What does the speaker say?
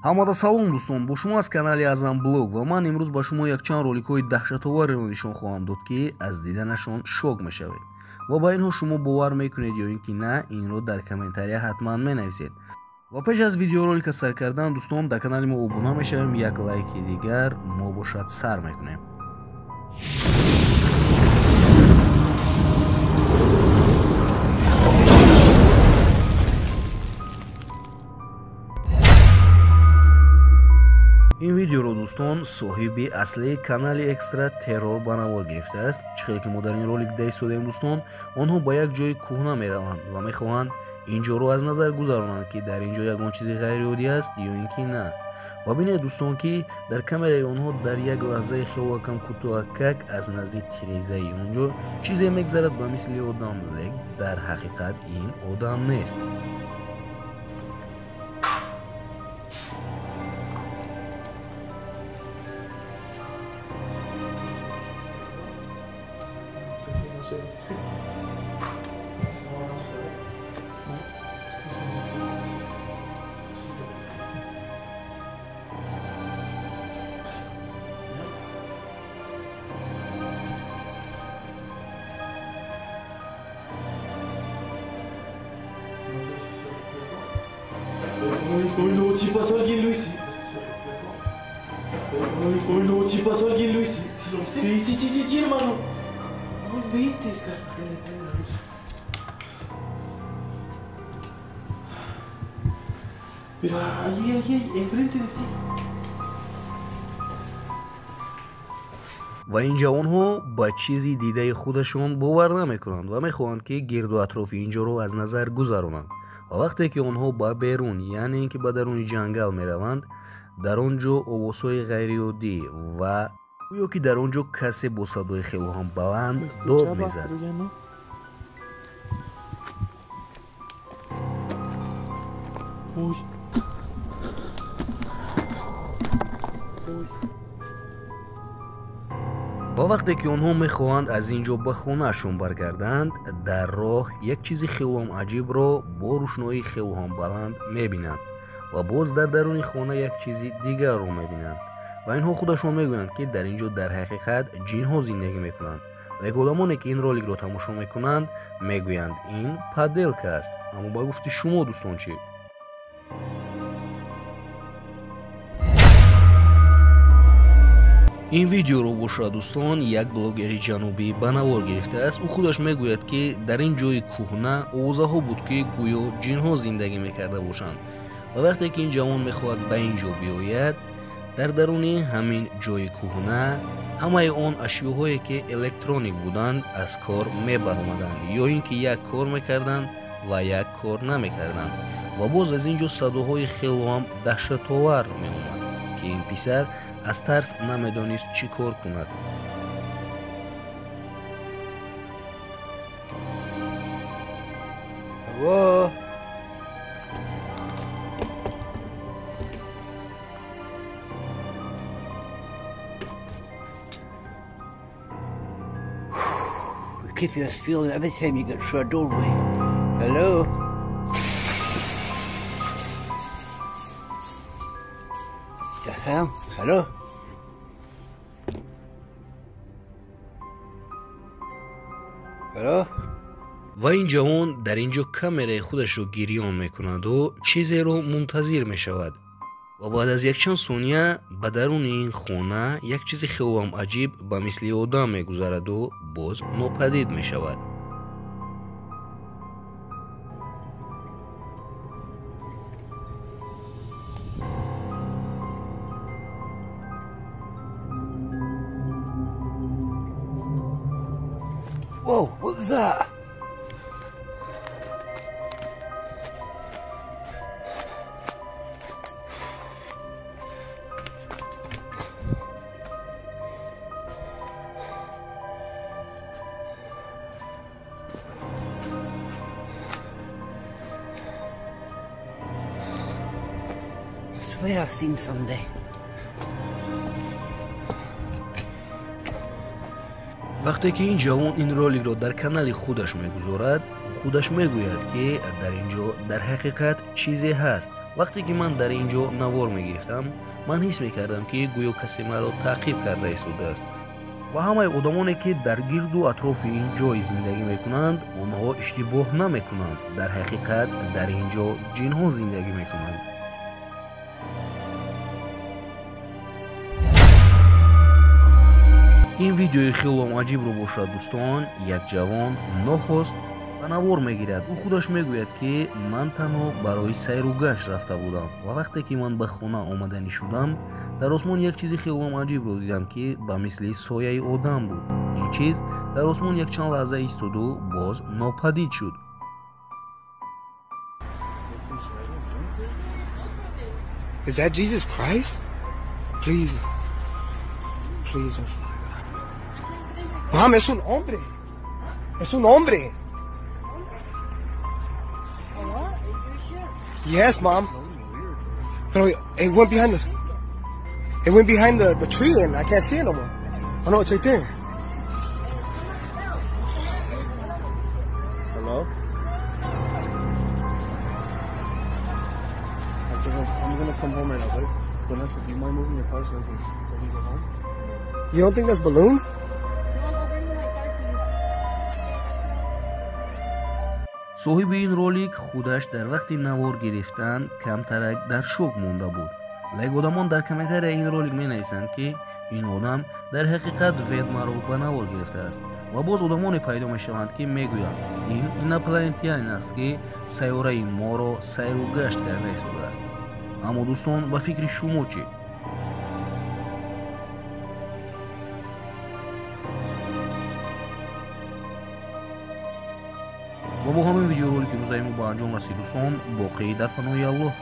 Ҳамада салом дӯстон, бо шумо аз канали Азам Блог ва ман имрӯз ба шумо якчанд роликҳои даҳшатоварро нишон хоҳам дод, ки аз диданашон шок мешавед. Ва ба инҳо шумо бовар мекунед ё ин ки на, инро дар комментария ҳатман менависед. Ва пеш аз видеоролика сар кардан дӯстон, дар канали мо обуна мешавем, як лайки дигар мо бошад сар мекунем. Ин видеоро дӯстон соҳиби аслии канали Экстра Террор ба навор гирифтааст. Чӣ хеле ки мо дар ин ролик дида истодаем дӯстон, онҳо ба як ҷои кӯҳна мераванд ва мехоҳанд ин ҷоро аз назар гузаронанд, ки дар ин ҷо ягон чизи ғайриоддӣ аст ё ин ки на. Ва бинед дӯстон, ки дар камераи онҳо дар як лаҳзаи хелакам кӯтоҳакак аз назди тирезаи он ҷо чизе мегзарад ба мисли одам, лек дар ҳақиқат ин одам нест. Uy, no, sí pasó alguien, Luis. Uy, uy, no, sí pasó alguien, Luis. Sí, sí, sí, sí, sí, hermano. No inventes, carnal. Pero allí, allí, enfrente de ti. Ва ин ҷавонҳо ба чизи дидаи худашон бовар намекунанд ва мехоҳанд, ки гирду атрофи ин ҷоро аз назар гузаронанд. Ва вақте ки онҳо ба берун, яъне ин ки ба даруни ҷангал мераванд, дар он ҷо овозҳои ғайриоддӣ ва гӯё ки дар он ҷо касе бо садои хело ҳам баланд дод мезад. Ва вақте ки онҳо мехоҳанд аз ин ҷо ба хонаашон баргарданд, дар роҳ як чизи хелоам аҷибро бо рӯшноии хелоам баланд мебинанд ва боз дар даруни хона як чизи дигарро мебинанд. Ва инҳо худашон мегӯянд, ки дар ин ҷо дар ҳақиқат ҷинҳо зиндагӣ мекунанд. Лекин одамоне ки ин роликро тамошо мекунанд, мегӯянд ин поделка аст. Аммо ба гуфти шумо дӯстон чӣ? Ин видеоро бошад дӯстон як блогери ҷанубӣ ба навор гирифтааст. Ӯ худаш мегӯяд, ки дар ин ҷои кӯҳна овозаҳо буд, ки гӯё ҷинҳо зиндагӣ мекарда бошанд. Ва вақте ки ин ҷавон мехоҳад ба ин ҷо биёяд, дар даруни ҳамин ҷои кӯҳна ҳамаи он ашёҳое ки электроник буданд аз кор мебаромаданд, ё ин ки як кор мекарданд ва як кор намекарданд. Ва боз аз ин ҷо садоҳои хело ҳам даҳшатовар меомад, ки ин писар аз тарс намедонист чӣ кор кунад. Hello? The creepiest feeling every time you get through a doorway. Hello? The hell? Hello? Hello? Ва ин ҷавон дар ин ҷо камераи худашро гирён мекунаду чизеро мунтазир мешавад. Ва баъд аз якчанд сония ба даруни ин хона як чизи хелоам аҷиб ба мисли одам мегузараду боз нопадид мешавад. Whoa, what was that? I swear I've seen somebody. Вақте ки ин ҷавон ин роликро дар канали худаш мегузорад, худаш мегӯяд, ки дар ин ҷо дар ҳақиқат чизе ҳаст. Вақте ки ман дар ин ҷо навор мегирифтам, ман ҳис мекардам, ки гӯё касе маро таъқиб карда истодааст ва ҳамаи одамоне, ки дар гирду атрофи ин ҷой зиндагӣ мекунанд, онҳо иштибоҳ намекунанд. Дар ҳақиқат дар ин ҷо ҷинҳо зиндагӣ мекунанд. Ин видеои хелом аҷибро бошад, дӯстон, як ҷавон нохост ба навор мегирад. Ӯ худаш мегӯяд, ки ман танҳо барои сайру гашт рафта будам ва вақте ки ман ба хона омаданӣ шудам, дар осмон як чизи хелом аҷибро дидам, ки ба мисли сояи одам буд. Ин чиз дар осмон якчанд лаҳза истоду боз нопадид шуд. Is that Jesus Christ? Please. Please don't fly. Mom, es un hombre. Es un hombre. Yes, Mom. But it went behind the tree and I can't see it no more. Oh no, it's right there. Hello? I'm gonna come home right now, right? Vanessa, do you mind moving your car so I can go home? You don't think that's balloons? Соҳиби ин ролик худаш дар вақти навор гирифтан камтарак дар шок монда буд. Лек одамон дар комментария ин ролик менависанд, ки ин одам дар ҳақиқат ведмаро ба навор гирифтааст ва боз одамоне пайдо мешаванд, ки мегӯянд ин инопланетянин аст, ки сайёраи моро сайру гашт карда истодааст. Аммо дӯстон, ба фикри шумо чӣ? Ва бо ҳамин видеоролики рӯзаи мо ба анҷом расид, дӯстон. Боқӣ дар паноҳи Аллоҳ.